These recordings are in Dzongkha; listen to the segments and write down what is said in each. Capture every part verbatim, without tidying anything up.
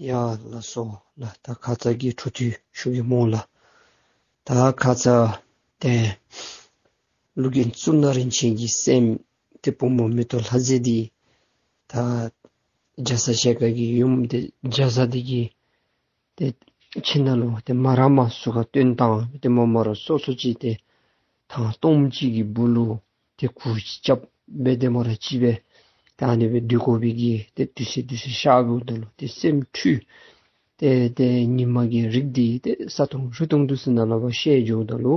ཡ་ལགས་སོ་ལགས། ད་ཁ་ཙ་གི་འཕྲོ་མཐུད་ཞུ་གེ་སྨོ་ལགས། ད་ཁ་ཙ་ཏེ་ཀླུ་རྒྱལ་གཙུག་ན་རིན་ཆེན་གྱི་སྲསམོ་ཏེ་བུམོ་མེ་ཏོག་ལྷ་མཛེས་འདི་ད་རྒྱ་ཚ་ཞལ་དཀར་གྱི་ཡུམ་ཏེ་རྒྱ་བཟའ་འདི་གིས་ཏེ་ཁྱིམ་ནང་ལུ་ཏེ་མ་རངསམ་ཚུ་ག་བཏོན་བཏང་ཏེ་མོ་མོ་ར་སོ་སོ་ཅིག་ཏེ་ཐང་སྟོངམ་ཅིག་གི་སྦུག་ལུ་ཏེ་གུར་ཅིག་རྐྱབ་སྦེ་ཏེ་མོ་ར་ཅིག་སྦེ་ད་ཨ་ནི་སྦེ་སྡོད་དགོ་པའི་གི་ཏེ་དུས་ཚོད་དུས་ཚོད་ཤར་འོངམ་ད་ལུ་ཏེ་སེམས་འཁྲུལ་ཏེ་ཏེ་ཉི་མ་གི་རིགས་འདི་ཏེ་ས་སྟོང་རི་སྟོང་འདི་ཚུ་ནང་ལུ་བཤལ་འགྱོཝ་ད་ལུ་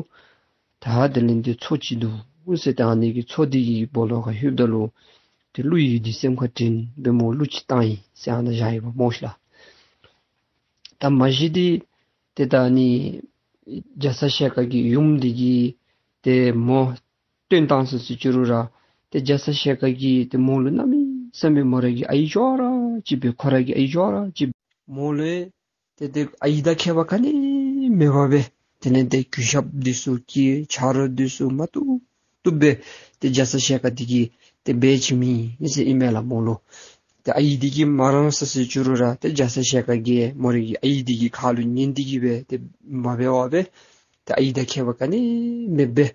ད་དེ་ལས་ཏེ་མཚོ་ཅིག་འདུག་ཟེར། ད་ཨ་ནི་གི་མཚོ་འདི་གི་སྦོ་ལོགས་ཁར་ལྷོདཔ་ད་ལུ་ཏེ་ཀླུ་ཡུལ་འདི་སེམས་ཁར་དྲན་སྦེ་མོ་གླུ་ཅིག་བཏང་ཡི་ཟེར་ཨ་ནཱ་བཞག་ཡི་པ་སྨོ་ཤི་ལགས། ད་མ་གཞི་འདི་ཏེ་ད་ཨ་ནི་རྒྱ་ཚ་ཞལ་དཀར་གྱི་ཡུམ་འདི་གིས་ཏེ་མོ་བཏོན་བཏང་ཟེར་ཟེར་བཅུག་རུང་ར་ཏེ་རྒྱ་ཚ་ཞལ་དཀར་གྱིས་ཏེ་མོ་ལུ་གནམ་མེད་ས་མེད་མོ་ར་གི་ཨའི་ཅོག་ར་ཅིག་སྦེ་ཁོ་ར་གི་ཨའི་ཅོག་ར་ཅིག་མོ་ལུ་ཏེ་ཏེ་ཨའི་དང་ཁྱད་པར་ག་ནི་མེད་པར་སྦེ་དེ་ལས་ཏེ་གུས་ཞབས་འདི་ཚུ་གིས་ཆ་རོགས་འདི་ཚུ་མ་བཏུབ་བཏུབ་སྦེ་ཏེ་རྒྱ་ཚ་ཞལ་དཀར་འདི་གིས་ཏེ་འབད་བྱིན་མི་ཨིན་ཟེར་ཨིན་མས་ལགས་མོ་ལུ། ཏེ་ཨའི་འདི་གིས་མ་རངས་ཟེར་ཟེར་བཅུག་རུང་ར་ཏེ་རྒྱ་ཚ་ཞལ་དཀར་གྱིས་མོ་ར་གི་ཨའི་འདི་གི་ཁ་ལུ་ཉན་ཏེ་གིས་སྦེ་ཏེ་མ་འབད་བར་སྦེ་ཏེ་ཨའི་དང་ཁྱད་པར་ག་ནི་མེདཔ་སྦེ་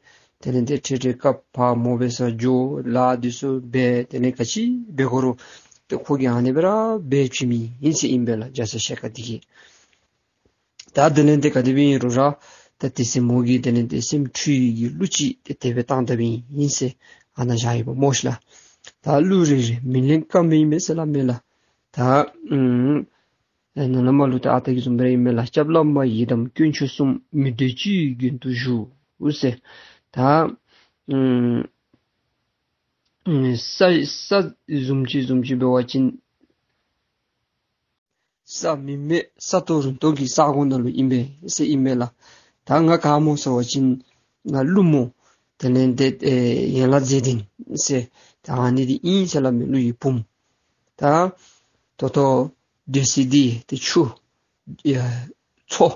དེ་ལས་ཏེ་ཁྲིག་ཁྲི་སྐབས་ཕར་མོ་འབད་སར་འགྱོ་ལཱ་འདི་ཚུ་འབད་དེ་ལས་ག་ཅི་འབད་དགོ་རུང་ཏེ་ཁོ་གིས་ཨ་ནི་སྦེ་ར་འབད་བྱིན་མི་ཨིན་ཟེར་ཨིན་པས་ལགས་རྒྱ་ཚ་ཞལ་དཀར་འདི་གིས། ད་དེ་ལས་ཏེ་ག་དེ་སྦེ་ཨིན་རུང་ར་ད་དེ་ཚེ་མོ་གིས་དེ་ལས་ཏེ་སེམས་འཁྲུལ་ཡི་གི་གླུ་ཅིག་ཏེ་དེ་སྦེ་བཏང་དཔ་ཨིན་ཟེར་ཨ་ནཱ་བཞག་ཡི་པ་སྨོ་ཤི་ལགས། ད་གླུ་རེ་རེ་མིང་ལེན་དཀའ་མི་ཨིན་མས་ཟེར་སླབ་མས་ལགས། ད་ཨུམ་ཨེ་ནཱ་ལས་མར་ལུ་ད་ཨ་རྟག་གི་བཟུམ་སྦེ་ར་ཨིན་མས་ལགས། སྐྱབས་བླ་མ་ཡི་དམ་དཀོན་མཆོག་གསུམ། མི་འདོད་སྤྱི་ཡི་མགོན་དུ་བཞུགས་ཟེར། ད་ཨུམ་ཨུམ་ས་ས་བཟུམ་ཅིག་བཟུམ་ཅིག་འབད་བ་ཅིན་ས་མི་མེད་ས་སྟོང་རི་སྟོང་གི་ས་གོ་ནང་ལུ་ཨིན་པས་ཟེར་ཨིན་མས་ལགས། ད་ང་ག་སྨོ་ཟེར་བ་ཅིན་ང་ཀླུ་མོ་དེ་ལས་ཏེ་ཨེ་ཡན་ལག་མཛེས་ལྡན་ཟེར་ད་ཨ་ནི་འདི་ཨིན་ཟེར་སླབ་མས། ཀླུ་ཡི་བུམོ། ད་ད་ལྟོ་སྡོད་ས་འདི་ཏེ་ཆུ་ཡ་མཚོ་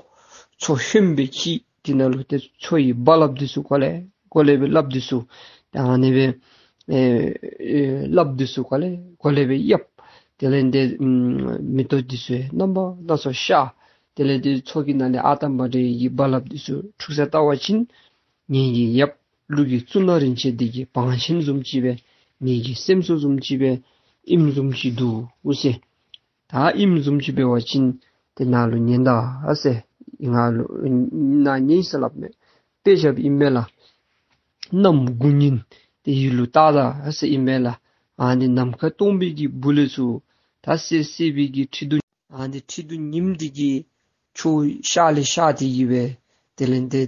མཚོ་ཧོནམ་སྦེ་ཅིག་འདི་ནང་ལུ་ཏེ་མཚོ་ཡི་རྦ་རླབས་འདི་ཚུ་གོ་ལེ་གོ་ལེ་སྦེ་རླབས་འདི་ཚུ་ད་ཨ་ནི་སྦེ་ཨེ་ཨེ་རླབས་འདི་ཚུ་གོ་ལེ་གོ་ལེ་སྦེ་གཡབ། དེ་ལས་ཏེ་ཨུམ་མེ་ཏོག་འདི་ཚུ་རྣམ་པ་སྣ་ཚོགས་ཤར། དེ་ལས་ཏེ་མཚོ་གི་ནང་ལས་ཨ་རྟག་མ་འདྲཝ་གི་རྦ་རླབས་འདི་ཚུ་འཁྲུག་ས་བལྟ་བ་ཅིན་ངེ་གི་ཡབ་ཀླུ་གི་གཙུག་ན་རིན་ཆེན་འདི་གི་བང་ཆེན་བཟུམ་ཅིག་སྦེ་ངེ་གི་སེམས་གསོ་བཟུམ་ཅིག་སྦེ་ཨིནམ་བཟུམ་ཅིག་འདུག་ཟེར། ད་ཨིནམ་བཟུམ་ཅིག་འབད་བ་ཅིན་ཏེ་ནཱ་ལུ་ཉན་ད་ཟེར། ང་ལུ་ནཱ་ཉན་ཟེར་སླབ་མས། དཔེ་བཞགཔ་ཨིན་མས་ལགས། གནམ་དགུང་སྔོན་ཏེ་ཡུལ་ལུ་བལྟ་ད་ཟེར་ཨིན་མས་ལགས། ཨ་ནི་ནམ་མཁའ་སྟོང་པའི་གི་སྦུག་ལས་ཚུར་ད་སད་སད་པའི་གི་ཁྲི་གདུགས་ཨ་ནི་ཁྲི་གདུགས་ཉིམ་འདི་གིས་ཕྱོགས་ཤར་ལས་ཤར་ཏེ་གིས་སྦེ་དེ་ལས་ཏེ་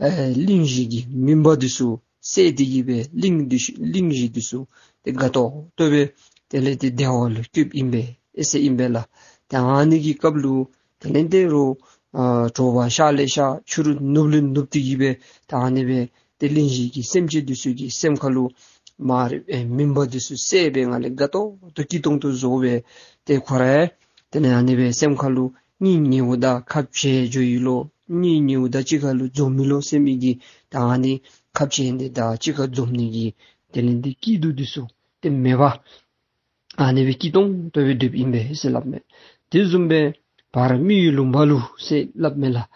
ཨེ་གླིང་བཞི་གི་མུན་པ་འདི་ཚུ་བསལ་ཏེ་གིས་སྦེ་གླིང་འདི་ཚུ་གླིང་བཞི་འདི་ཚུ་ཏེ་དགའ་ཏོག་ཏོ་སྦེ་དེ་ལས་ཏེ་བདེ་བ་ལུ་བཀོདཔ་ཨིན་པས་ཨེ་ཟེར་ཨིན་པས་ལགས། ཏེ་ཨ་ནི་གི་སྐབས་ལུ་དེ་ལས་ཏེ་རོགས་ཨ་དྲོ་པ་ཤར་ལས་ཤར་ཕྱི་རུ་ནུབ་ལས་ནུབ་སྟེ་གིས་སྦེ་ད་ཨ་ནི་སྦེ་ཏེ་གླིང་བཞི་གི་སེམས་ཅན་འདི་ཚུ་གི་སེམས་ཁ་ལུ་མར་ཨེ་མུན་པ་འདི་ཚུ་བསལ་སྦེ་ང་ལས་དགའ་ཏོག་ཏོ་སྐྱིད་ཏོང་ཏོ་བཟོ་སྦེ་ཏེ་ཁོ་ར་དེ་ལས་ཨ་ནི་སྦེ་སེམས་ཁ་ལུ་གཉེན་ཉེཝ་དང་ཁ་འཕྱལ་འགྱོ་ཡི་ལོ། གཉེན་ཉེཝ་དང་གཅིག་ཁར་ལུ་འཛོམས་ཡི་ལོ་ཟེར་མི་གི་ད་ཨ་ནི་ཁ་འཕྱལ་ནི་དང་གཅིག་ཁར་འཛོམས་ནི་གི་དེ་ལས་ཏེ་སྐྱིད་སྡུག་འདི་ཚུ་ཏེ་མེད་པར་ཨ་ནི་སྦེ་སྐྱིད་ཏོང་ཏོ་སྦེ་སྡོདཔ་ཨིན་པས་ཟེར་སླབ་མས། དེ་བཟུམ་སྦེ་བར་མི་ཡི་ལུང་པ་ལུ་ཟེར་སླབ་མས་ལགས།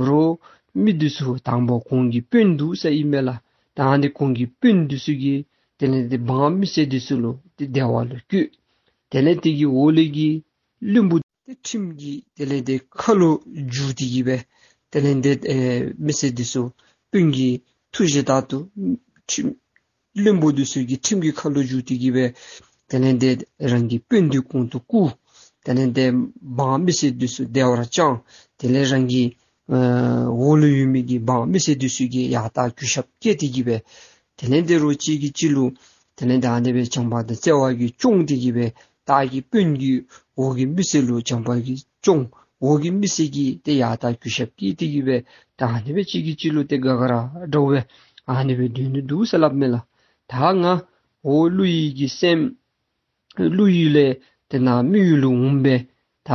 རོགས་མི་འདི་ཚུ་དང་པ་གོང་གི་དཔོན་འདུག་ཟེར་ཨིན་མས་ལགས། ད་ཨ་ནི་གོང་གི་དཔོན་འདི་ཚུ་གིས་དེ་ལས་ཏེ་འབངས་མི་སེར་འདི་ཚུ་ལུ་ཏེ་བདེ་བ་ལུ་བཀོད། དེ་ལས་དེ་གི་འོག་ལས་ཀྱི་བློན་པོ་ཏེ་ཁྲིམས་ཀྱི་དེ་ལས་ཏེ་ཁ་ལོ་བསྒྱུར་ཏེ་གིས་སྦེ་དེ་ལས་ཏེ་ཨེ་མི་སེར་འདི་ཚུ་དཔོན་གྱི་ཐུགས་བཞེད་ལྟར་དུ་ཁྲིམས་བློན་པོ་འདི་ཚུ་གིས་ཁྲིམས་ཀྱི་ཁ་ལོ་བསྒྱུར་ཏེ་གིས་སྦེ་དེ་ལས་ཏེ་རང་གི་དཔོན་འདི་གོང་དུ་བཀུར། དེ་ལས་ཏེ་འབངས་མི་སེར་འདི་ཚུ་བདེ་བར་བསྐྱང་། དེ་ལས་རང་གི་ཨེ་འོག་ལུ་ཡོད་མི་གི་འབངས་མི་སེར་འདི་ཚུ་གིས་ཡར་ལྟ་གུས་ཞབས་བསྐྱེད་དེ་གིས་སྦེ་དེ་ལས་ཏེ་རོགས་གཅིག་གིས་གཅིག་ལུ་དེ་ལས་ཏེ་ཨ་ནི་སྦེ་བྱམས་པ་དང་བརྩེ་བ་གིས་སྐྱོང་སྟེ་གིས་སྦེ་ལྟག་གི་དཔོན་གྱིས་འོག་གི་མི་སེར་ལུ་བྱམས་པ་གིས་སྐྱོང་། འོག་གི་མི་སེར་གྱིས་ཏེ་ཡར་ལྟ་གུས་ཞབས་བསྐྱེད་དེ་གིས་སྦེ་ད་ཨ་ནི་སྦེ་གཅིག་གིས་གཅིག་ལུ་ཏེ་དགའ་དགའ་ར་འདྲཝ་སྦེ་ཨ་ནི་སྦེ་སྡོད་ནི་འདུག་ཟེར་སླབ་མས་ལགས། ད་ང་འོག་ཀླུ་ཡུལ་གྱི་སེམས་ཀླུ་ཡུལ་ལས་ཏེ་ནཱ་མི་ཡུལ་ལུ་འོང་སྦེ་ད་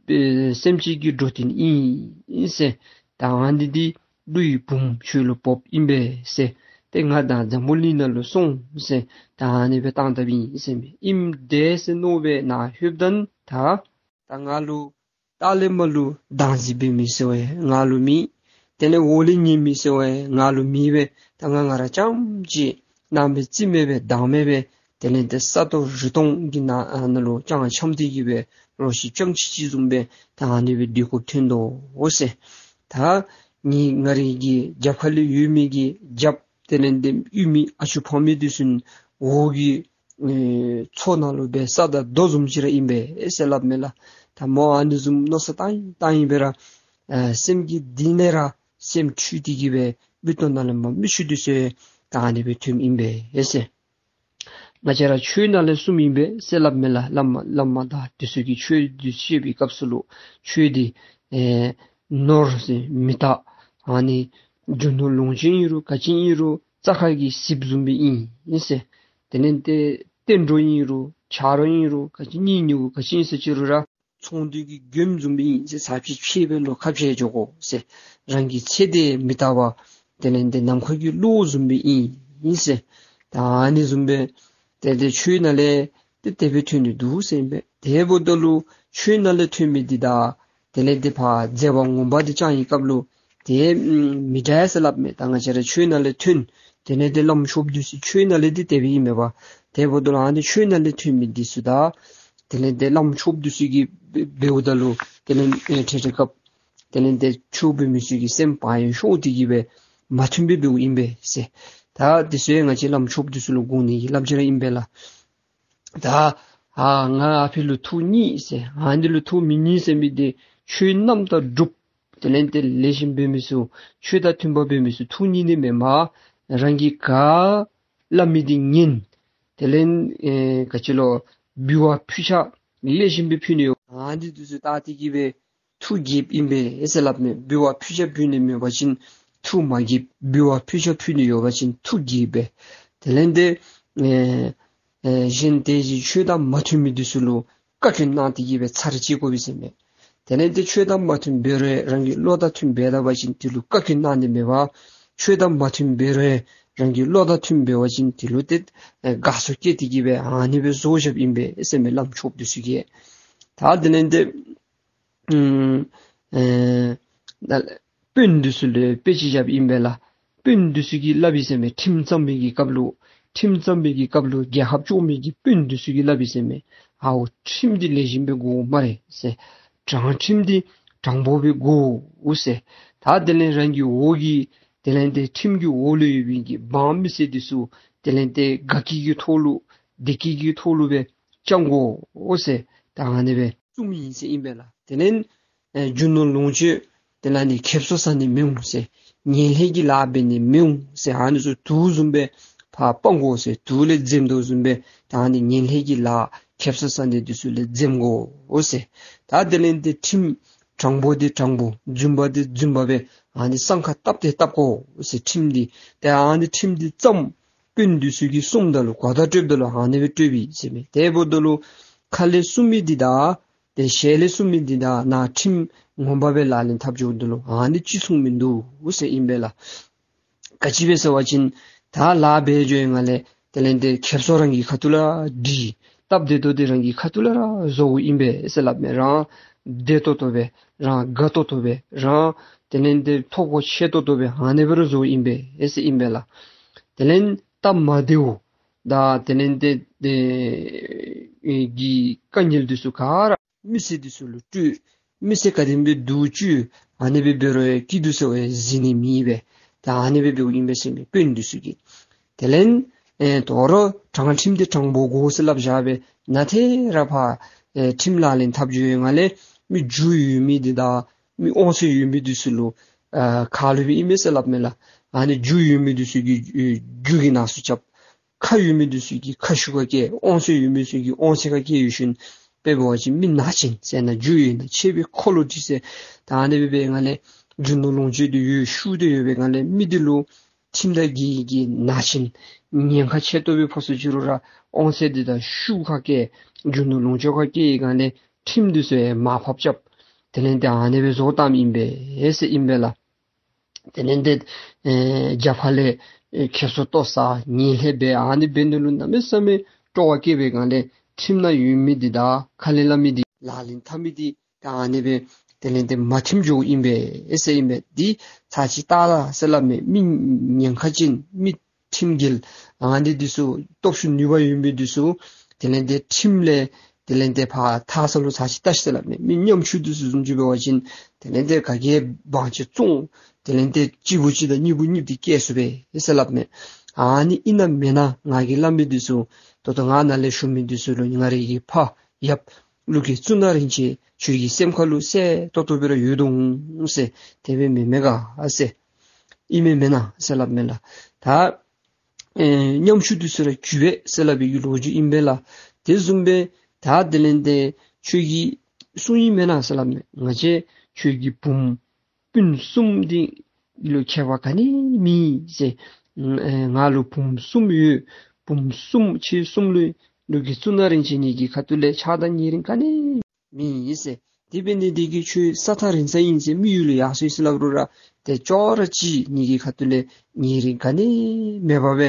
ཨེ་སེམས་ཅན་གྱི་འགྲོ་དོན་ཨིན་ཨིན་ཟེར། ད་ཨ་ནི་འདི་ཀླུ་ཡི་བུམོ་ཁྱོད་ལུ་ཕོགཔ་ཨིན་པས་ཟེར། ཏེ་ང་དང་འཛམ་བུ་གླིང་ནང་ལུ་སོང་ཟེར། ད་ཨ་ནི་སྦེ་བཏང་བཏངམ་ཨིན་ཟེར་མས། ཨིནམ་འདྲས་ཟེར་མནོ་སྦེ་ནཱ་ལྷོདཔ་ད་ད་ད་ང་ལུ་ ལྟག་ལས་མར་ལུ་བདག་འཛིན་འབད་མི་ཟེར་བ་ཡང་ང་ལུ་མེད། དེ་ལས་འོག་ལས་ཉན་མི་ཟེར་བ་ཡང་ང་ལུ་མེད་པས། ད་ང་ང་ར་རྐྱངམ་གཅིག་ནང་མེད་རྩིས་མེད་པའི་བདག་མེད་པའི་དེ་ལས་ཏེ་ས་སྟོང་རི་སྟོང་གི་ནང་ཨ་ནཱ་ལུ་རྐྱང་འཁྱམས་ཏེ་གི་སྦེ་རོ་ཁྱི་རྐྱང་ཁྱི་ཅིག་བཟུམ་སྦེ་ད་ཨ་ནི་སྦེ་སྡོད་དགོཔ་ཐོན་དོ་ཟེར། ད་ངེ་ང་རའི་གི་རྒྱབ་ཁ་ལས་ཡོད་མི་གི་རྒྱབ་དེ་ལས་ཏེ་ཡོད་མི་ཨ་ཞུ་ཕམ་མི་འདི་ཚུ་འོག་གི་ཨེ་མཚོ་ནང་ལུ་སྦེ་ས་དང་རྡོ་བཟུམ་ཅིག་ར་ཨིན་པས་ཟེར་སླབ་མས་ལགས། ད་མོ་ཨ་ནི་བཟུམ་མནོ་བསམ་བཏང་ཡི་བཏང་ཡི་སྦེ་ར་ཨེ་སེམས་ཀྱི་གཏིང་ལས་ར་སེམས་འཁྲུལ་ཏེ་གི་སྦེ་མིག་ཏོ་ནང་ལས་མར་མིག་ཆུ་འདི་ཚུ་ད་ཨ་ནི་སྦེ་ཐོནམ་ཨིན་པས་ཟེར། ང་བཅས་ར་ཆོས་ནང་ལས་གསུངམ་ཨིན་པས་ཟེར་སླབ་མས་ལགས། བླ་མ་བླ་མ་དང་འདི་ཚུ་གིས་ཆོས་འདི་བཤད་པའི་སྐབས་སུ་ལུ་ཆོས་འདི་ཨེ་ནོར་ཟེར་མི་རྟག། ཨ་ནི་རྒྱུ་ནོར་ལོངས་སྤྱོད་ཨིན་རུང་ག་ཅི་ཨིན་རུང་རྩྭ་ཁ་གི་ཟིལཔ་བཟུམ་སྦེ་ཨིན་ཟེར། དེ་ལས་ཏེ་བསྟན་འགྲོ་ཨིན་རུང་ཆ་རོགས་ཨིན་རུང་ག་ཅི་གཉེན་ཉེཝ་ག་ཅི་ཨིན་ཟེར་ཅི་རུང་ར་ཚོང་འདུས་ཀྱི་མགྱོནམ་བཟུམ་སྦེ་ཨིན་ཟེར། ཚར་ཕྱེད་ཕྱེད་སྦེ་ལོག་ཁ་ཕྱེ་འགྱོ་དགོ་ཟེར། རང་གི་ཚེ་འདི་མི་རྟག་པ་དེ་ལས་ཏེ་ནམ་མཁའ་གི་གློག་བཟུམ་སྦེ་ཨིན་ཟེར། ད་ཨ་ནི་བཟུམ་སྦེ་ཏེ་ཏེ་ཆོས་ནང་ལས་ཏེ་དེ་སྦེ་ཐོན་ནི་འདུག་ཟེར་ཨིན་པས། དེ་འབདཝ་ད་ལུ་ཆོས་ནང་ལས་ཐོན་མི་འདི་དང་དེ་ལས་ཏེ་ཕར་མཛད་པ་ངོ་མ་འདི་བཅང་བའི་སྐབས་ལུ་ཏེ་མི་འདྲ་ཟེར་སླབ་མས། ད་ང་བཅས་ར་ཆོས་ནང་ལས་ཐོན། དེ་ལས་ཏེ་བླམ་ཆོསཔ་འདི་ཚུ་ཆོས་ནང་ལས་འདི་དེ་སྦེ་ཨིན་མས་པ། དེ་འབདཝ་ད་ལུ་ཨ་ནི་ཆོས་ནང་ལས་ཐོན་མི་འདི་ཚུ་དང་དེ་ལས་ཏེ་བླམ་ཆོསཔ་འདི་ཚུ་གིས་འབད་འབདཝ་ད་ལུ་དེ་ལས་ཨེ་ཏེ་ཏེ་སྐབས་དེ་ལས་ཏེ་ཆོས་འབད་མི་ཚུ་གི་སེམས་བག་ཡངས་ཤོར་ཏེ་གི་སྦེ་མ་མཐུན་པའི་འབདཝ་ཨིན་པས་ཟེར། ད་འདི་ཚུ་ཡང་ང་བཅས་བླམ་ཆོསཔ་འདི་ཚུ་ལུ་དགོངས་ནི་གི་བསླབ་བྱ་ར་ཨིན་པས་ལགས། ད་ཨ་ང་ཨ་ཕི་ལུ་ཐུགས་མཉེས་ཟེར་ཨ་འདི་ལུ་ཐུགས་མི་མཉེས་ཟེར་མི་འདི་ཆོས་རྣམ་དག་སྒྲུབ། དེ་ལས་ཏེ་ལེགས་ཤོམ་འབད་མི་ཚུ་ཆོས་དང་མཐུན་པ་འབད་མི་ཚུ་ཐུགས་མཉེས་ནི་མེན་པར་རང་གིས་ག་སླབ་མི་འདི་ཉན། དེ་ལས་ཨེ་ག་ཅི་ལོ་འབུལ་བ་ཕུལ་ཆ་ལེགས་ཤོམ་སྦེ་ཕུལ་ནི་ཡོད། ཨ་འདི་འདི་ཚུ་བལྟ་སྟེ་གི་སྦེ་ཐུགས་དགྱེསཔ་ཨིན་པས་ཟེར་སླབ་མས། འབུལ་བ་ཕུལ་ཆ་ཕུལ་ནི་མེད་པ་ཅིན་ཐུགས་མ་དགྱེསཔ། འབུལ་བ་ཕུལ་ཆ་ཕུལ་ནི་ཡོད་པ་ཅིན་ཐུགས་དགྱེསཔ་སྦེ། དེ་ལས་ཏེ་ཨེ་ཨེ་གཞན་དེ་བཞིན་ཆོས་དང་མ་མཐུན་མི་འདི་ཚུ་ལུ་བཀའ་བཀྱོན་གནང་སྟེ་གི་སྦེ་ཚར་བཅད་དགོ་པས་ཟེར་མས། དེ་ལས་ཏེ་ཆོས་དང་མ་མཐུན་འབད་རུང་རང་གི་བློ་དང་མཐུན་འབད་ད་པ་ཅིན་དེ་ལུ་བཀའ་བཀྱོན་གནང་ནི་མེད་པར་ཆོས་དང་མ་མཐུན་འབད་རུང་རང་གི་བློ་དང་མཐུན་འབད་བ་ཅིན་དེ་ལུ་ཏེ་ཨེ་དགའ་ཚོར་བསྐྱེད་དེ་གི་སྦེ་ཨ་ནི་སྦེ་བཟོ་བཞགཔ་ཨིན་པས་ཟེར་མས་བླམ་ཆོསཔ་འདི་ཚུ་གིས། ད་དེ་ལས་ཏེ་ཨུམ་ཨེ་ད་དཔོན་འདི་ཚུ་ལུ་དཔེ་ཅིག་བཞགཔ་ཨིན་པས་ལགས། དཔོན་འདི་ཚུ་གིས་སླབ་ཨིན་ཟེར་མས། ཁྲིམས་བརྩམ་མི་གི་སྐབས་ལུ་ཁྲིམས་བརྩམ་མི་གི་སྐབས་ལུ་རྒྱལ་ཁབ་སྐྱོང་མི་གི་དཔོན་འདི་ཚུ་གིས་སླབ་ཨིན་ཟེར་མས། ཨའོ་ཁྲིམས་འདི་ལེགས་ཤོམ་སྦེ་དགོ་སྨ་རེ་ཟེར། དྲང་ཁྲིམས་འདི་དྲང་པོ་སྦེ་དགོ་ཟེར། ད་དེ་ལས་རང་གི་འོག་གི་དེ་ལས་ཏེ་ཁྲིམས་ཀྱི་འོག་ལུ་ཡོད་པའི་གི་འབངས་མི་སེར་འདི་ཚུ་དེ་ལས་ཏེ་དགའ་སྐྱིད་ཀྱི་ཐོག་ལུ་བདེ་སྐྱིད་ཀྱི་ཐོག་ལུ་སྦེ་བསྐྱང་དགོ་ཟེར་ད་ཨ་ནི་སྦེ་གསུངམ་ཨིན་ཟེར་ཨིན་པས་ལགས། དེ་ལས་ཨེ་རྒྱུ་ནོར་ལོངས་སྤྱོད་དེ་ལས་ནི་ཁེབ་སང་ཟ་ནི་མི་འོང་ཟེར། ངན་ལྷད་ཀྱི་ལཱ་འབད་ནི་མི་འོང་ཟེར། ཨ་ནི་ཚུ་དུག་བཟུམ་སྦེ་ཕར་སྤང་དགོ་ཟེར། དུག་ལས་འཛེམ་དོ་བཟུམ་སྦེ་ད་ཨ་ནི་ངན་ལྷད་ཀྱི་ལཱ་ཁེབ་སང་ཟ་ནི་འདི་ཚུ་ལས་འཛེམ་དགོ་ཟེར། ད་དེ་ལས་ཏེ་ཁྲིམས་དྲང་པོ་འདི་དྲང་པོ་རྫུན་པ་འདི་རྫུན་པ་སྦེ་ཨ་ནི་སྲང་ཁར་བཏབ་སྟེ་བཏབ་དགོ་ཟེར། ཁྲིམས་འདི་ཏེ་ཨ་ནི་ཁྲིམས་འདི་བརྩམ་དཔོན་འདི་ཚུ་གིས་གསུངམ་ད་ལུ་གོ་བརྡ་སྤྲོདཔ་ད་ལུ་ཨ་ནི་སྦེ་སྤྲོདཔ་ཨིན་ཟེར་མས། དེ་འབདཝ་ད་ལུ་ཁ་ལས་གསུང་མི་འདི་དང་ཏེ་ཞལ་ལས་གསུང་མི་འདི་དང་ནང་ཁྲིམས་ངོ་མ་སྦེ་ལག་ལེན་འཐབ་འགྱོཝ་ད་ལུ་ཨ་ནི་གཅིག་མཚུངས་མིན་འདུག་ཟེར་ཨིན་པས་ལགས། ག་ཅི་སྦེ་ཟེར་བ་ཅིན་ད་ལཱ་འབད་འགྱོ་བའི་སྒང་ལས་དེ་ལས་ཏེ་ཁེབ་སང་རང་གི་ཁ་ཐུག་ལས་ར་སྒྲིག། སྟབས་བདེ་ཏོག་ཏོ་རང་གི་ཁ་ཐུག་ལས་ར་བཟོཝ་ཨིན་པས་ཟེར་སླབ་མས། རང་བདེ་ཏོག་ཏོ་སྦེ་རང་དགའ་ཏོག་ཏོ་སྦེ་རང་དེ་ལས་ཏེ་ཐོ་གོ་ཆེ་ཏོག་ཏོ་སྦེ་ཨ་ནི་སྦེ་ར་བཟོཝ་ཨིན་པས་ཟེར་ཨིན་པས་ལགས། དེ་ལས་སྟབས་མ་བདེཝ་དང་དེ་ལས་ཏེ་ཏེ་ཨེ་གི་དཀའ་ངལ་འདི་ཚུ་ག་ར་མི་སེར་འདི་ཚུ་ལུ་སྤྲོད། མི་སེར་ག་དེམ་སྦེ་སྡུག་བཅུག་ཨ་ནི་སྦེ་འབད་རུང་སྐྱིད་སྡུག་ཟེར་བ་ཡང་གཟིགས་ནི་མེད་པས། ད་ཨ་ནི་སྦེ་འབདཝ་ཨིན་པས་ཟེར་མས་དཔོན་འདི་ཚུ་གིས། དེ་ལས་ཨེ་དོ་རུང་དྲང་ཁྲིམས་འདི་དྲང་པོ་དགོ་ཟེར་སླབ་བཞག་སྦེ་ནཱ་ཏེ་ར་ཕར་ཨེ་ཁྲིམས་ལག་ལེན་འཐབ་འགྱོ་བའི་སྒང་ལས་མི་རྒྱུས་ཡོད་མི་འདི་དང་མི་དབང་ཚད་ཡོད་མི་འདི་ཚུ་ལུ་ཨ་ཁ་ལུ་སྦེ་ཨིན་མས་ཟེར་སླབ་མས་ལགས། ཨ་ནི་རྒྱུས་ཡོད་མི་འདི་ཚུ་གིས་ཨེ་རྒྱུ་གི་ནང་སུ་རྐྱབ། ཁ་ཡོད་མི་འདི་ཚུ་གིས་ཁ་ཤུགས་ཁར་བཀལ། དབང་ཚད་ཡོད་མི་ཚུ་གིས་དབང་ཚད་ཁར་བཀལ་ཡོད་ཞིནམ་དཔེ་འབད་བ་ཅིན་མི་ནག་ཅན་ཟེར་ན་རྒྱུ་ཡོད་ན་ཆད་པའི་འཁོར་ལོ་འདི་ཟེར། ད་ཨ་ནི་སྦེ་འབད་བའི་སྒང་ལས་རྒྱུ་ནོར་ལོངས་སྤྱོད་འདི་ཡོད་ཤུགས་འདི་ཡོད་པའི་སྒང་ལས་མི་འདི་ལུ་ཁྲིམས་དང་འགལ་གྱི་ནག་ཅན་ཉེན་ཁ་ཆེ་ཏོག་སྦེ་ཕོག་སོ་ཅི་རུང་ར་དབང་ཚད་འདི་དང་ཤུགས་ཁར་བཀལ་རྒྱུ་ནོར་ལོངས་སྤྱོད་ཁར་བཀལ་བའི་སྒང་ལས་ཁྲིམས་འདི་ཚུ་ཡང་མར་ཕབ་རྐྱབ། དེ་ལས་ཏེ་ཨ་ནི་སྦེ་བཟོ་བཏངམ་ཨིན་པས་ཟེར་ཨིན་པས་ལགས། དེ་ལས་ཏེ་ཨེ་རྒྱབ་ཁ་ལས་ཨེ་ཁེབ་སང་ཏོག་ཟ་ཉེན་ལྷད་འབད་ཨ་ནི་འབད་ནི་ལུ་གནམ་མེད་ས་མེད་སྤྲོ་བ་སྐྱེ་བའི་སྒང་ལས་ཁྲིམས་ནང་ཡོད་མི་འདི་དང་ཁ་ལས་སླབ་མི་འདི་ལག་ལེན་འཐབ་མི་འདི་ ད་ཨ་ནི་སྦེ་དེ་ལས་ཏེ་མ་ཁྲིམས་འགྱོཝ་ཨིན་པས་ཟེར་ཨིན་པས། འདི་ཚར་ཅིག་བལྟ་ལ་ཟེར་སླབ་མས། མི་ཉེན་ཁ་ཅན་མི་ཁྲིམས་འགལ་ཨ་ནི་འདི་ཚུ་སྟོབས་ཤུགས་ནུས་པ་ཡོད་མི་འདི་ཚུ་དེ་ལས་ཏེ་ཁྲིམས་ལས་དེ་ལས་ཏེ་ཕར་ཐར་ས་ལུ་ཚར་ཅིག་བལྟ་ཤིག་ཟེར་སླབ་མས། མི་ཉམ་ཆུང་འདི་ཚུ་བཟུམ་ཅིག་འབད་བ་ཅིན་དེ་ལས་ཏེ་ག་གིས་དབང་ཅིག་བཙོང་དེ་ལས་ཏེ་གཅིག་པུ་གཅིག་དང་གཉིས་པུ་གཉིས་པུ་འདི་སྐྱེལ་ཚུགས་པས་ཟེར་སླབ་མས། ཨ་ནི་ཨིན་ན་མེན་ན་ང་གིས་སླབ་མི་འདི་ཚུ་ད་ལྟོ་ང་ནཱ་ལས་ཞུ་མི་འདི་ཚུ་ལུ་ང་རའི་གི་ཕ་ཡབ་ཀླུ་གི་གཙུག་ན་རིན་ཆེན་ཁྱོད་ཀྱི་སེམས་ཁ་ལུ་གསལ་ཏོག་ཏོ་སྦེ་ར་ཡོད་དོ་འོང་ཟེར། དེ་སྦེ་མེན་མས་ག་ཟེར། ཨིན་མས་མེན་ན་ཟེར་སླབ་མས་ལགས། ད་ཨེ་ཉམ་ཆུང་འདི་ཚུ་ར་རྒྱུག་པས་ཟེར་སླབ་པའི་གི་ལོ་རྒྱུས་ཨིན་པས་ལགས། དེ་བཟུམ་སྦེ་ད་དེ་ལས་ཏེ་ཁྱོད་ཀྱིས་གསུངས་ཡི་མེན་ན་ཟེར་སླབ་མས། ང་བཅས་ཁྱོད་ཀྱི་བུམོ་སྤུན་གསུམ་འདི་ལུ་ཁྱད་པར་ག་ནི་མེད་ཟེར། ཨེ་ང་ལུ་བུམོ་གསུམ་ཡོད། བུམོ་གསུམ་ཁྱེད་གསུམ་ལུ་ཀླུ་གི་གཙུག་ན་རིན་ཆེན་ངེ་གི་ཁ་ཐུག་ལས་ཆགས་སྡང་ཉེ་རིང་ག་ནི་མེད་ཟེར། དེ་འབད་ནི་འདི་གིས་ཁྱོད་ས་ཐག་རིང་ས་ཨིན་ཟེར་མི་ཡུལ་ལུ་ཡར་སོང་ཡི་ཟེར་སླབ་རུང་ར་ཏེ་ཅོག་ར་གཅིག་ངེ་གི་ཁ་ཐུག་ལས་ཉེ་རིང་ག་ནི་མེད་པར་སྦེ་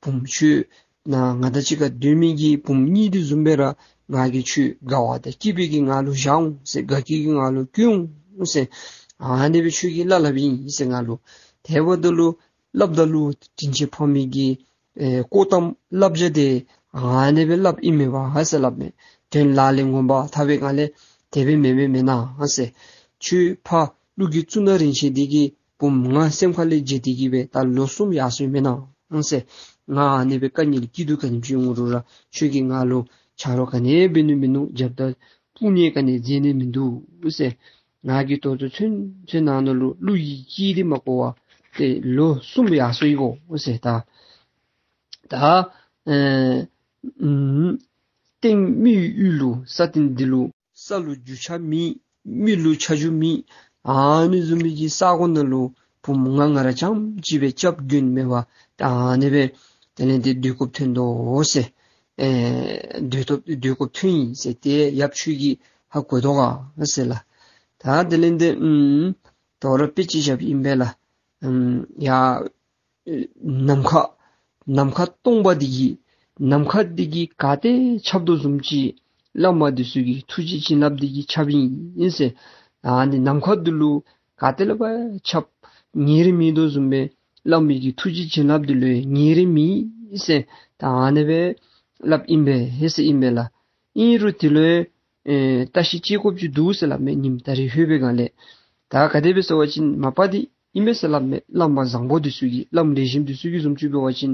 བུམོ་ཁྱོད་ནཱ་ང་དང་གཅིག་ཁར་སྡོད་མི་གི་བུམོ་གཉིས་འདི་བཟུམ་སྦེ་ར་ང་གིས་ཁྱོད་དགའ་བ་དང་སྐྱིད་པའི་གི་ངང་ལུ་བཞག་འོང་ཟེར། དགའ་སྐྱིད་ཀྱི་ངང་ལུ་བཀོད་འོང་ཟེར། ཨ་ནི་སྦེ་ཁྱོད་ཀྱིས་སླབ་སླབ་ཨིན་ཟེར་ང་ལུ། དེ་འབདཝ་ད་ལུ་སླབ་ད་ལུ་དྲིན་ཅན་ཕ་མའི་གི་ཨེ་བཀོད་གཏམ་བསླབ་བྱ་དེ་ཨ་ནི་སྦེ་སླབ་ཨིན་མས་པ་ཟེར་སླབ་མས། དོན་ལག་ལེན་ངོ་མ་འཐབ་པའི་སྒང་ལས་དེ་སྦེ་མེན་མས་མེན་ན་ཟེར། ཁྱོད་ཕ་ཀླུ་གི་གཙུག་ན་རིན་ཆེན་འདི་གིས་བུམོ་ང་སེམས་ཁ་ལས་བརྗེད་དེ་གི་སྦེ་ད་ལོ་གསུམ་ཡར་སོང་ཡི་མེན་ན་ཟེར། ང་ཨ་ནི་སྦེ་དཀའ་ངལ་སྐྱིད་སྡུག་ག་ནི་བྱུང་རུང་ར་ཁྱོད་ཀྱིས་ང་ལུ་ཆ་རོགས་ག་ནི་འབད་ནི་མིན་ནུག། རྒྱབ་དང་དཔུང་གཉེན་ག་ནི་མཛད་ནི་མིན་འདུག་ཟེར། ང་གིས་ད་ལྟོ་ཚུན་ཚོད་ནང་ན་ལུ་ཀླུ་ཡི་སྐད་འདི་མ་གོ་བར་ཏེ་ལོ་གསུམ་ཡར་སོང་ཡི་གོ་ཟེར། ད་ད་ཨེ་ཨུམ་སྟེང་མི་ཡུལ་ལུ་ས་སྟེང་འདི་ལུ་ས་ལུ་རྒྱུས་ཆ་མེད། མི་ལུ་ཆ་རྒྱུས་མེད། ཨ་ནི་བཟུམ་མའི་གི་ས་གོ་ནང་ལུ་བུམོ་ང་ང་ར་རྐྱངམ་གཅིག་སྦེ་སྐྱབས་མགོན་མེད་པར་ད་ཨ་ནི་སྦེ་དེ་ལས་ཏེ་སྡོད་དགོཔ་ཐོན་དོ་ཟེར། ཨེ་སྡོད་དགོཔ་སྡོད་དགོཔ་ཐོན་ཡི་ཟེར། དེ་ཡབ་ཁྱོད་ཀྱིས་ཧ་གོ་དོ་ག་ཟེར་ལགས། ད་དེ་ལས་ཏེ་ཨུམ་དོ་རུང་དཔེ་ཅིག་བཞགཔ་ཨིན་པས་ལགས། ཨུམ་ཡ་ཨེ་ནམ་མཁའ་ནམ་མཁའ་སྟོང་པ་འདི་གིས་ནམ་མཁའ་འདི་གིས་ག་ཏེ་ཁྱབ་དོ་བཟུམ་ཅིག་བླ་མ་འདི་ཚུ་གི་ཐུགས་རྗེ་བྱིན་རླབས་འདི་གིས་ཁྱབ་ཨིན་ཟེར། ཨ་ནི་ནམ་མཁའ་འདི་ལུ་ག་ཏེ་ལས་ཕར་ཁྱབ་ཉེ་རིང་མེད་དོ་བཟུམ་སྦེ་བླ་མའི་གི་ཐུགས་རྗེ་བྱིན་རླབས་འདི་ལུ་ཉེ་རིང་མེད་ཟེར། ད་ཨ་ནི་སྦེ་སླབ་ཨིན་པས་ཟེར་ཨིན་པས་ལགས། ཨིན་རུང་འདི་ལུ་ཨེ་བརྟག་ཞིབ་བྱེད་དགོཔ་ཅིག་འདུག་ཟེར་སླབ་མས། ཉིནམ་ད་རིས་ལྷོད་པའི་སྒང་ལས་ད་ག་དེ་སྦེ་ཟེར་བ་ཅིན་མ་པ་འདི་ཨིན་མས་ཟེར་སླབ་མས། བླ་མ་བཟང་པོ་འདི་ཚུ་གིས་བླམ་ལེགས་ཤོམ་འདི་ཚུ་གིས་བཟུམ་ཅིག་འབད་བ་ཅིན་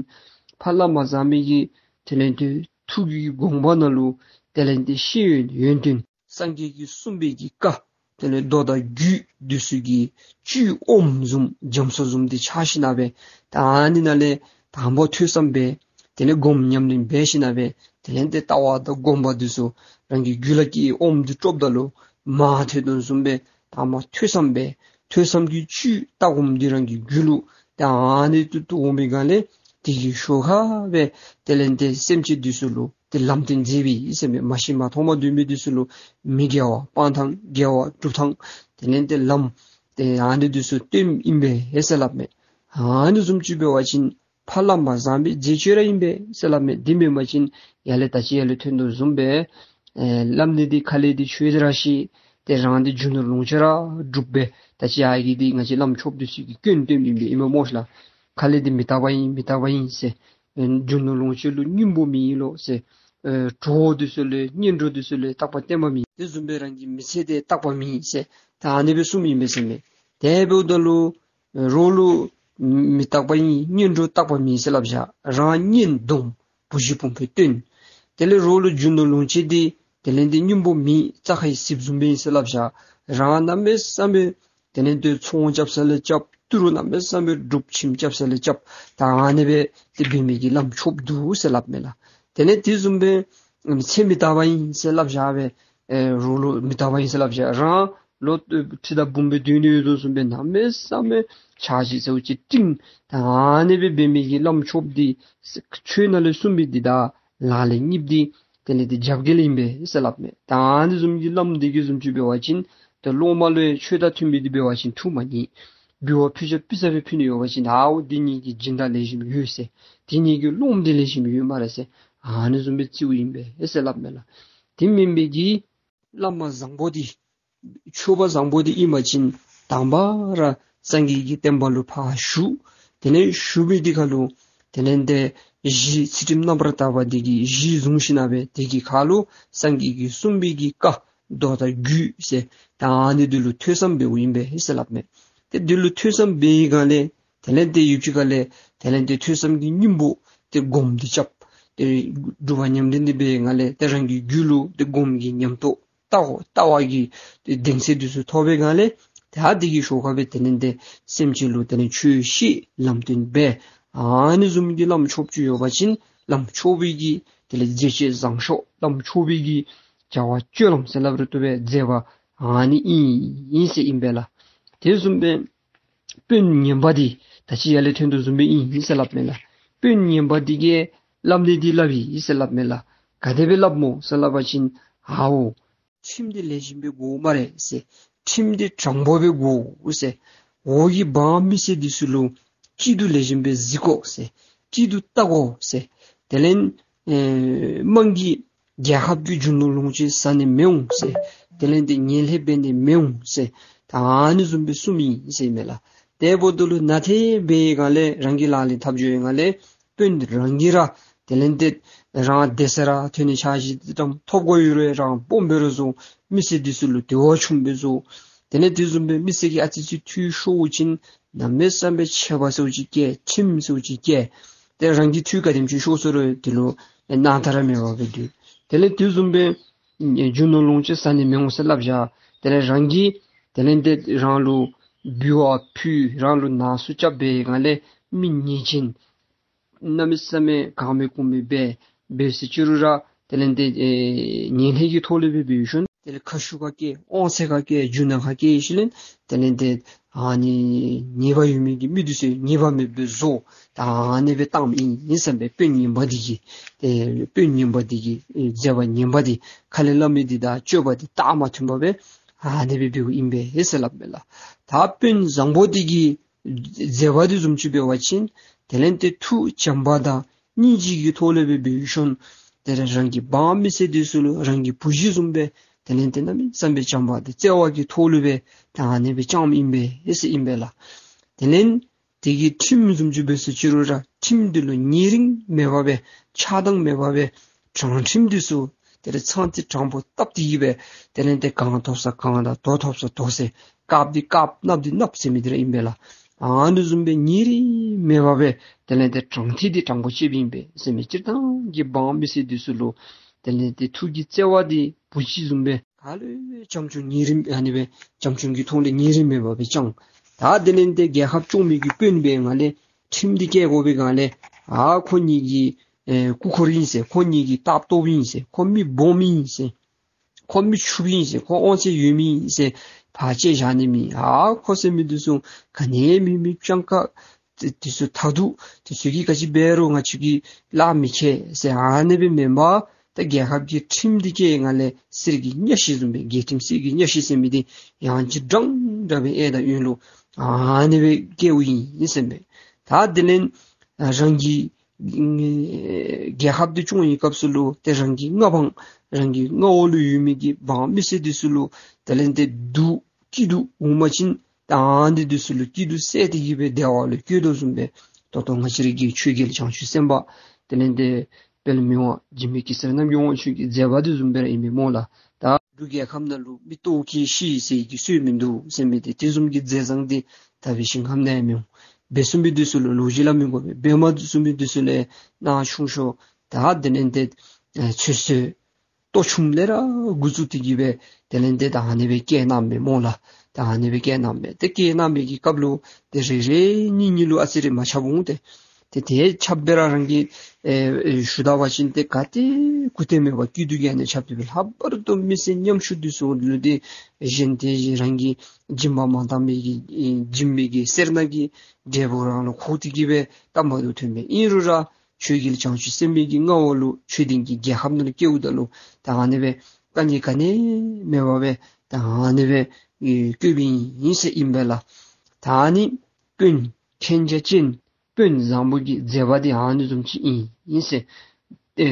ཕར་བླ་མ་བཟང་པོའི་གི་དེ་ལས་ཏེ་ཐུགས་ཀྱི་དགོངས་པ་ནང་ལུ་དེ་ལས་ཏེ་ཤེས་ཡོན་ཡོན་ཏན་སངས་རྒྱས་ཀྱིས་གསུངས་པའི་གི་བཀའ་དེ་ལས་མདོ་དང་རྒྱུད་འདི་ཚུ་གི་བཅུད་ཨོམ་བཟུམ་རྒྱ་མཚོ་བཟུམ་འདི་ཆགས་ཞིནམ་སྦེ་ད་ཨ་ནི་ནང་ལས་དང་པ་ཐོས་བསམ་འབད། དེ་ལས་སྒོམ་ཉམས་ལེན་འབད་ཞིནམ་སྦེ་དེ་ལས་ཏེ་ལྟ་བ་དང་སྒོམ་པ་འདི་ཚུ་རང་གི་རྒྱུད་ལ་སྐྱེས་ཨོམ་འདི་དཀྲོགཔ་ད་ལུ་མར་ཐོན་དོ་བཟུམ་སྦེ་དང་པ་ཐོས་བསམ་འབད། ཐོས་བསམ་གྱི་བཅུད་ལྟ་སྒོམ་འདི་རང་གི་རྒྱུད་ལུ་ད་ཨ་ནི་ཏོག་ཏོ་འོང་པའི་སྒང་ལས་དེ་གི་ཞོར་ཁར་སྦེ་དེ་ལས་ཏེ་སེམས་ཅན་འདི་ཚུ་ལུ་ཏེ་ལམ་སྟོན་མཛད་པའི་ཨིན་ཟེར་མས། མ་ཤེས་མ་མཐོང་མ་སྡོད་མི་འདི་ཚུ་ལུ་མི་དགེ་བ་སྤང་ཐངས་དགེ་བ་སྒྲུབ་ཐངས་དེ་ལས་ཏེ་ལམ་ཏེ་ཨ་ནི་འདི་ཚུ་སྟོནམ་ཨིན་པས་ཟེར་སླབ་མས། ཨ་ནི་བཟུམ་ཅིག་འབད་བ་ཅིན་ཕར་བླ་མ་བཟང་པོའི་མཛད་སྤྱོད་ར་ཨིན་པས་ཟེར་སླབ་མས། དེ་མེན་པ་ཅིན་ཡར་ལས་ད་ཅི་ཡར་ལས་ཐོན་དོ་བཟུམ་སྦེ་ཨེ་བླམ་འདི་འདི་ཁ་ལས་འདི་ཆོས་འདི་ར་ཤེས། ཏེ་རང་འདི་རྒྱུ་ནོར་ལོངས་སྤྱོད་ར་སྒྲུབ་སྦེ་ད་ཅི་ཡར་གྱི་འདི་ང་བཅས་བླམ་ཆོསཔ་འདི་ཚུ་གི་སྐྱོན་སྟོནམ་ཨིན་པས་ཨིན་མས་སྨོ་ལགས། ཁ་ལས་འདི་མི་རྟག་པ་ཨིན་མི་རྟག་པ་ཨིན་ཟེར། ཨེ་རྒྱུ་ནོར་ལོངས་སྤྱོད་ལུ་སྙིང་པོ་མེད་ལོ་ཟེར། ཨེ་གྲོགས་འདི་ཚུ་ལུ་གཉེན་གྲོགས་འདི་ཚུ་ལུ་རྟག་པ་བརྟན་པ་མེད། དེ་བཟུམ་སྦེ་རང་གི་མི་ཚེ་འདི་རྟག་པ་མེད་ཟེར། ད་ཨ་ནི་སྦེ་གསུངམ་ཨིན་པས་ཟེར་མས། དེ་འབདཝ་ད་ལུ་རོགས་ལུ་མི་རྟག་པ་ཨིན། གཉེན་གྲོགས་རྟག་པ་མེད་ཟེར་སླབ་བཞག། རང་གཉེན་སྡོམ་བུ་གཞི་བུམོ་སྦེ་སྟོན། དེ་ལས་རོགས་ལུ་རྒྱུ་ནོར་ལོངས་སྤྱོད་འདི་དེ་ལས་འདི་སྙིང་པོ་མེད། རྩྭ་ཁའི་ཟིལཔ་བཟུམ་སྦེ་ཨིན་ཟེར་སླབ་བཞག། རང་གནམ་མེད་ས་མེད་དེ་ལས་འདི་ཚོང་རྐྱབ་ས་ལས་རྐྱབ། ཏི་རུ་གནམ་མེད་ས་མེད་སྒྲུབ། ཁྱིམ་རྐྱབ་ས་ལས་རྐྱབ། ད་ཨ་ནི་སྦེ་དེ་འབད་མི་གི་བླམ་ཆོསཔ་འདུག་ཟེར་སླབ་མས་ལགས། དེ་ལས་དེ་བཟུམ་སྦེ་ཚེ་མི་རྟག་པ་ཨིན་ཟེར་སླབ་བཞག་སྦེ་ཨེ་རོགས་ལུ་མི་རྟག་པ་ཨིན་ཟེར་སླབ་བཞག། རང་ལོ་ཁྲི་དང་འབུམ་སྦེ་སྡོད་ནི་ཡོད་དོ་བཟུམ་སྦེ་གནམ་མེད་ས་མེད་ཆགས་ཞེན་ཟེརཝ་ཅིག་སྤྲིང་། ད་ཨ་ནི་སྦེ་འབད་མི་གི་བླམ་ཆོསཔ་འདི་ཆོས་ནང་ལས་གསུངས་མི་འདི་དང་ལག་ལེན་གཉིསཔ་འདི་དེ་ལས་འདི་རྒྱབ་འགལ་ཨིན་པས་ཟེར་སླབ་མས། ད་ཨ་ནི་བཟུམ་གྱི་བླམ་འདི་གིས་བཟུམ་ཅིག་འབད་བ་ཅིན་ཏེ་སློབ་མ་ལུ་ཆོས་དང་མཐུན་པའི་འདི་འབད་བ་ཅིན་ཐུགས་མ་མཉེས། འབུལ་བ་ཕུལ་བྱ་ཕུལ་ས་སྦེ་ཕུལ་ནི་ཡོད་པ་ཅིན་ཨའོ་འདི་ངེ་གི་སྦྱིན་བདག་ལེགས་ཤོམ་ཡོད་ཟེར། འདི་ངེ་གི་སློབ་མ་འདི་ལེགས་ཤོམ་ཡོད་སྨ་རེ་ཟེར། ཨ་ནི་བཟུམ་སྦེ་བརྩིཝ་ཨིན་པས་ཟེར་སླབ་མས་ལགས། དེ་མེན་པའི་གི་བླ་མ་བཟང་པོ་འདི་ ཆོས་པ་བཟང་པོ་འདི་ཨིན་པ་ཅིན་དང་པ་ར་སངས་རྒྱས་ཀྱི་བསྟན་པ་ལུ་ཕར་ཞུགས། དེ་ལས་ཞུགས་པའི་དེ་ཁར་ལུ་དེ་ལས་ཏེ་གཞི་ཚུལ་ཁྲིམས་རྣམ་པར་དག་པ་འདི་གི་གཞི་བཟུང་ཞིནམ་ལས་དེ་གི་ཁར་ལུ་སངས་རྒྱས་ཀྱིས་གསུངས་པའི་གི་བཀའ་མདོ་དང་རྒྱུད་ཟེར་ད་ཨ་ནི་འདི་ལུ་ཐོས་བསམ་འབདཝ་ཨིན་པས་ཟེར་སླབ་མས། ཏེ་འདི་ལུ་ཐོས་བསམ་འབད་བའི་སྒང་ལས་དེ་ལས་ཏེ་ཡུདཔ་ཅིག་ཁར་ལས་དེ་ལས་ཏེ་ཐོས་བསམ་གྱི་སྙིང་པོ་ཏེ་སྒོམ་སྟེ་རྐྱབ། ཏེ་སྒྲུབ་པ་ཉམས་ལེན་འདི་འབད་བའི་སྒང་ལས་ཏེ་རང་གི་རྒྱུད་ལུ་ཏེ་སྒོམ་གྱི་ཉམས་རྟོགས་ལྟ་བ་ལྟ་བ་གི་ཏེ་གདེང་ཚད་འདི་ཚུ་ཐོབ་པའི་སྒང་ལས་ད་དེ་གི་ཞོར་ཁར་སྦེ་དེ་ལས་ཏེ་སེམས་ཅན་ལུ་དེ་ལས་ཆོས་བཤད་ལམ་སྟོན་འབད། ཨ་ནི་བཟུམ་གྱི་བླམ་ཆོསཔ་ཅིག་ཡོད་པ་ཅིན་བླམ་ཆོསཔ་གི་དེ་ལས་མཛད་བྱ་བཟང་ཤོས་བླམ་ཆོསཔ་གི་བྱ་བ་སྤྱོད་ལམ་ཟེར་སླབ་རུང་བཏུབ་པས། མཛད་པ་ཨ་ནི་ཨིན་ཨིན་ཟེར་ཨིན་པས་ལགས། དེ་བཟུམ་སྦེ་དཔོན་ངན་པ་འདི་ད་ཅི་ཡར་ལས་ཐོན་དོ་བཟུམ་སྦེ་ཨིན་ཟེར་སླབ་མས་ལགས། དཔོན་ངན་པ་འདི་གིས་སླབ་ནི་འདི་སླབ་ཡི་ཟེར་སླབ་མས་ལགས། ག་དེ་སྦེ་སླབ་སྨོ་ཟེར་སླབ་པ་ཅིན་ཨའོ་ཁྲིམས་འདི་ལེགས་ཤོམ་སྦེ་དགོ་སྨ་རེ་ཟེར། ཁྲིམས་འདི་དྲང་པོ་སྦེ་དགོ་ཟེར། འོག་གི་འབངས་མི་སེར་འདི་ཚུ་ལུ་སྐྱིད་སྡུག་ལེགས་ཤོམ་སྦེ་གཟིགས་དགོ་ཟེར། སྐྱིད་སྡུག་བལྟ་དགོ་ཟེར། དེ་ལས་ཨེ་དམངས་ཀྱི་རྒྱལ་ཁབ་ཀྱི་རྒྱུ་ནོར་ལོངས་སྤྱོད་ཟ་ནི་མི་འོང་ཟེར། དེ་ལས་ཏེ་ངན་ལྷད་འབད་ནི་མི་འོང་ཟེར། ད་ཨ་ནི་བཟུམ་སྦེ་གསུངམ་ཨིན་ཟེར་མས་ལགས། དེ་འབདཝ་ད་ལུ་ནཱ་ཏེ་འབད་བའི་སྒང་ལས་རང་གིས་ལག་ལེན་འཐབ་འགྱོ་བའི་སྒང་ལས་དཔོན་རང་གིས་ར་དེ་ལས་ཏེ་རང་སྡོད་ས་ར་ཐོན་ནི་ཆ་ཤས་ཏེ་ཐོབ་དགོ་ཡོད་རུང་རང་སྦོམ་འབད་རུང་བཟོ། མི་སེར་འདི་ཚུ་ལུ་དད་པ་ཆུང་སྦེ་བཟོ། དེ་ལས་དེ་བཟུམ་སྦེ་མི་སེར་གྱིས་ཨ་ཙི་ཅིག་འཐུས་ཤོར་བ་ཅིན་གནམ་མེད་ས་མེད་ཆད་པ་ཟེརཝ་ཅིག་བཀལ། ཁྲིམས་ཟེརཝ་ཅིག་བཀལ། ཏེ་རང་གི་འཐུས་ག་དེམ་ཅིག་ཤོར་སོང་རུང་དེ་ལུ་སྣང་དག་ར་མེད་པར་སྦེ་སྡོད། དེ་ལས་དེ་བཟུམ་སྦེ་རྒྱུ་ནོར་ལོངས་སྤྱོད་ཟ་ནི་མི་འོང་ཟེར་སླབ་བཞག། དེ་ལས་རང་གིས་དེ་ལས་ཏེ་རང་ལུ་འབུལ་བ་ཕུལ། རང་ལུ་ནང་གསུག་རྐྱབ་པའི་སྒང་ལས་མི་ངན་ཅན་གནམ་མེད་ས་མེད་གང་མེད་ཀུ་མེད་འབད་འབད་ཟེར་ཅི་རུང་ར་དེ་ལས་ཏེ་ཨེ་ངན་ལྷད་ཀྱི་ཐོག་ལས་སྦེ་འབད་ཞིནམ་དེ་ལས་ཁ་ཤུ་ཁ་སྐད་དབང་ཚད་ཁ་སྐད་རྒྱུ་ནོར་ཁ་སྐད་ཞིནམ་ལས་དེ་ལས་ཏེ་ཨ་ནི་ཉེས་པ་ཡོད་མི་གི་མི་འདི་ཚུ་ཉེས་པ་མེདཔ་སྦེ་བཟོ། ད་ཨ་ནི་སྦེ་བཏངམ་ཨིན་ཨིན་ཟེར་མས། དཔོན་ངན་པ་འདི་གིས་ཏེ་དཔོན་ངན་པ་འདི་གིས་ཨེ་མཛད་པ་ངན་པ་འདི་ཁ་ལས་སླབ་མི་འདི་དང་སྤྱོད་པ་འདི་ད་མ་མཐུན་པ་སྦེ་ཨ་ནི་སྦེ་འབདཝ་ཨིན་པས་ཟེར་སླབ་མས་ལགས། ད་དཔོན་བཟང་པོ་འདི་གི་མཛད་པ་འདི་བཟུམ་ཅིག་འབད་བ་ཅིན་དེ་ལས་ཏེ་ཐུགས་བྱམས་པ་དང་སྙིང་རྗེ་གི་ཐོག་ལས་སྦེ་འབད་ཞིནམ་དེ་ལས་རང་གི་འབངས་མི་སེར་འདི་ཚུ་ལུ་རང་གི་བུ་གཞི་བཟུམ་སྦེ་དེ་ལས་ཏེ་གནམ་མེད་ས་མེད་བྱམས་པ་དང་བརྩེ་བ་གི་ཐོག་ལུ་སྦེ་ད་ཨ་ནི་སྦེ་བསྐྱངམ་ཨིན་པས་ཟེར་ཨིན་པས་ལགས། དེ་ལས་དེ་གི་ཁྲིམས་བཟུམ་ཅིག་འབད་ཟེར་ཅི་རུང་ར་ཁྲིམས་འདི་ལུ་ཉེ་རིང་མེད་པར་སྦེ་ཆགས་སྡང་མེད་པར་སྦེ་དྲང་ཁྲིམས་འདི་ཚུ་དེ་ལས་ཚང་རྩིས་དྲང་པོ་བཏབ་སྟེ་གི་སྦེ་དེ་ལས་ཏེ་གངས་ཐོབ་ས་གངས་དང་རྡོ་ཐོབ་ས་རྡོ་ཟེར་དཀརཔོ་འདི་དཀརཔོ་གནགཔོ་འདི་གནགཔོ་ཟེར་མི་འདི་ར་ཨིན་པས་ལགས། ཨ་ནི་བཟུམ་སྦེ་ཉེ་རིང་མེད་པར་སྦེ་དེ་ལས་ཏེ་དྲང་ཐིག་འདི་དྲང་པོ་བཅདཔ་ཨིན་པས་ཟེར་མས། སྤྱིར་བཏང་གི་འབངས་མི་སེར་འདི་ཚུ་ལུ་དེ་ལས་ཏེ་ཐུགས་ཀྱི་བརྩེ་བ་འདི་བུ་གཞི་བཟུམ་སྦེ་ག་ལུ་བྱམས་སྐྱོང་ཉེ་རིང་ཨ་ནི་སྦེ་བྱམས་སྐྱོང་གི་ཐོག་ལས་ཉེ་རིང་མེད་པར་སྦེ་བསྐྱང་། ད་དེ་ལས་ཏེ་རྒྱལ་ཁབ་སྐྱོང་མི་གི་དཔོན་འབད་བའི་སྒང་ལས་ཁྲིམས་འདི་བཀལ་དགོ་པའི་སྒང་ལས་ཨ་ཁོ་གཉིས་ཀྱི་ཨེ་སྐུ་འཁོར་ཨིན་ཟེར་ཁོ་གཉིས་ཀྱི་ལྟག་ཏོ་ཨིན་ཟེར་ཁོ་མི་སྦོམ་ཨིན་ཟེར་ཁོ་མི་ཕྱུགཔོ་ཨིན་ཟེར་ཁོ་དབང་ཚད་ཡོད་མི་ཨིན་ཟེར་ཕར་བཅད་བཞག་ནི་མེད། ཨ་ཁོ་ཟེར་མི་འདི་ཚུ་ག་ནི་མེད་མི་སྤྱང་ཀ་དེ་དེ་ཚུ་ད་སྡུག་དེ་ཚུ་གིས་ག་ཅི་འབད་རུང་ང་བཅས་ཀྱིས་ལག་མི་ཁེལ་ཟེར་ཨ་ནི་སྦེ་མེན་པར་ད་རྒྱལ་ཁབ་ཀྱི་ཁྲིམས་འདི་བཀལ་བའི་སྒང་ལས་གསེར་གྱི་གཉའ་ཤིང་བཟུམ་སྦེ་རྒྱལ་ཁྲིམས་གསེར་གྱི་གཉའ་ཤིང་ཟེར་མི་འདི་ཡང་ལྗིད་འདྲན་འདྲ་སྦེ་གཡས་དང་གཡོན་ལུ་ཨ་ནི་སྦེ་བཀལཝ་ཨིན་ཟེར་མས། ད་དེ་ལས་རང་གི་རྒྱལ་ཁབ་འདི་སྐྱོང་བའི་སྐབས་སུ་ལུ་ཏེ་རང་གི་མངའ་འབངས་རང་གི་མངའ་འོག་ལུ་ཡོད་མི་གི་འབངས་མི་སེར་འདི་ཚུ་ལུ་དེ་ལས་ཏེ་སྡུག་སྐྱིད་སྡུག་འོང་པ་ཅིན་ད་ཨ་ནི་འདི་ཚུ་ལུ་སྐྱིད་སྡུག་བསལ་ཏེ་གི་སྦེ་བདེ་བ་ལུ་བཀོད་དོ་བཟུམ་སྦེ་ད་ལྟོ་ང་བཅས་ར་གི་ཆོས་རྒྱལ་བྱང་ཆུབ་སེམས་དཔའ་དེ་ལས་ཏེ་དཔལ་མི་དབང་འཇིགས་མེད་གེ་སར་རྣམ་རྒྱལ་དབང་ཕྱུག་གི་མཛད་པ་འདི་བཟུམ་སྦེ་ར་ཨིན་མས་སྨོ་ལགས། ད་འབྲུག་རྒྱལ་ཁབ་ནང་ལུ་མི་ལྟོཝ་བཀྱེས་ཤི་ཟེར་གྱི་སྲོལ་མིན་འདུག་ཟེར་མི་འདི་དེ་བཟུམ་གྱི་མཛད་བཟང་འདི་ད་འབད་ཞིན་ཁམས་ནང་ཡང་མི་འོང་། འབད་ཚུགས་མི་འདི་ཚུ་ལུ་ལོ་རྒྱུས་སླབ་མི་དགོ་པས། འབད་མ་ཚུགས་མི་འདི་ཚུ་ལུ་ནང་ཆུང་ཤོས་ད་དེ་ལས་ཏེ་ཚོད་བསྲེ་ལྟོ་ཆུང་ལས་ར་འགོ་བཙུགས་ཏེ་གི་སྦེ་དེ་ལས་ཏེ་ད་ཨ་ནི་སྦེ་བཀལ་གནངམ་མས་སྨོ་ལགས། ད་ཨ་ནི་སྦེ་བཀལ་གནངམ་མས། ཏེ་བཀལ་གནང་བའི་གི་སྐབས་ལུ་ཏེ་རེ་རེ་གཉིས་གཉིས་ལུ་ཨ་ཙི་རེ་མ་ཁྱབ་འོང་། ཏེ་ཏེ་དེ་ཁྱབ་སྦེ་ར་རང་གིས་ཨེ་ཨེ་ཞུ་ད་པ་ཅིན་ཏེ་ག་ཏེ་གུ་ཏེ་མེད་པར་སྐྱིད་སྡུག་གི་ཨ་ནི་ཁྱབ་སྟེ་སྦེ་ལྷག་པར་དུ་མི་སེར་ཉམ་ཆུང་འདི་ཚུ་ལུ་ཏེ་གཞན་ཏེ་རང་གི་སྦྱིན་པ་མ་བཏང་མི་གི་ཨེ་སྦྱིན་པའི་གི་སེར་སྣ་གི་འབྲས་བུ་རང་ལུ་ཕོག་སྟེ་གི་སྦེ་སྟབས་མ་བདེཝ་ཐོན་པས། ཨིན་རུང་ར་ཆོས་རྒྱལ་བྱང་ཆུབ་སེམས་དཔའི་གི་མངའ་འོག་ལུ་ཆོས་ལྡན་གྱི་རྒྱལ་ཁབ་ནང་ལུ་སྐྱེཝ་ད་ལུ་ད་ཨ་ནི་སྦེ་དཀའ་ངལ་ག་ནི་མེད་པར་སྦེ་ད་ཨ་ནི་སྦེ་ཨེ་བཀོདཔ་ཨིན་ཟེར་ཨིན་པས་ལགས། ད་ཨ་ནི་དཔོན་མཁྱེན་རྒྱ་ཅན་དཔོན་བཟང་པོ་གི་མཛད་པ་འདི་ཨ་ནི་བཟུམ་ཅིག་ཨིན་ཨིན་ཟེར། ཨེ་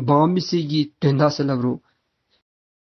འབངས་མི་སེར་གྱི་དོན་དག་ཟེར་སླབ་རུང་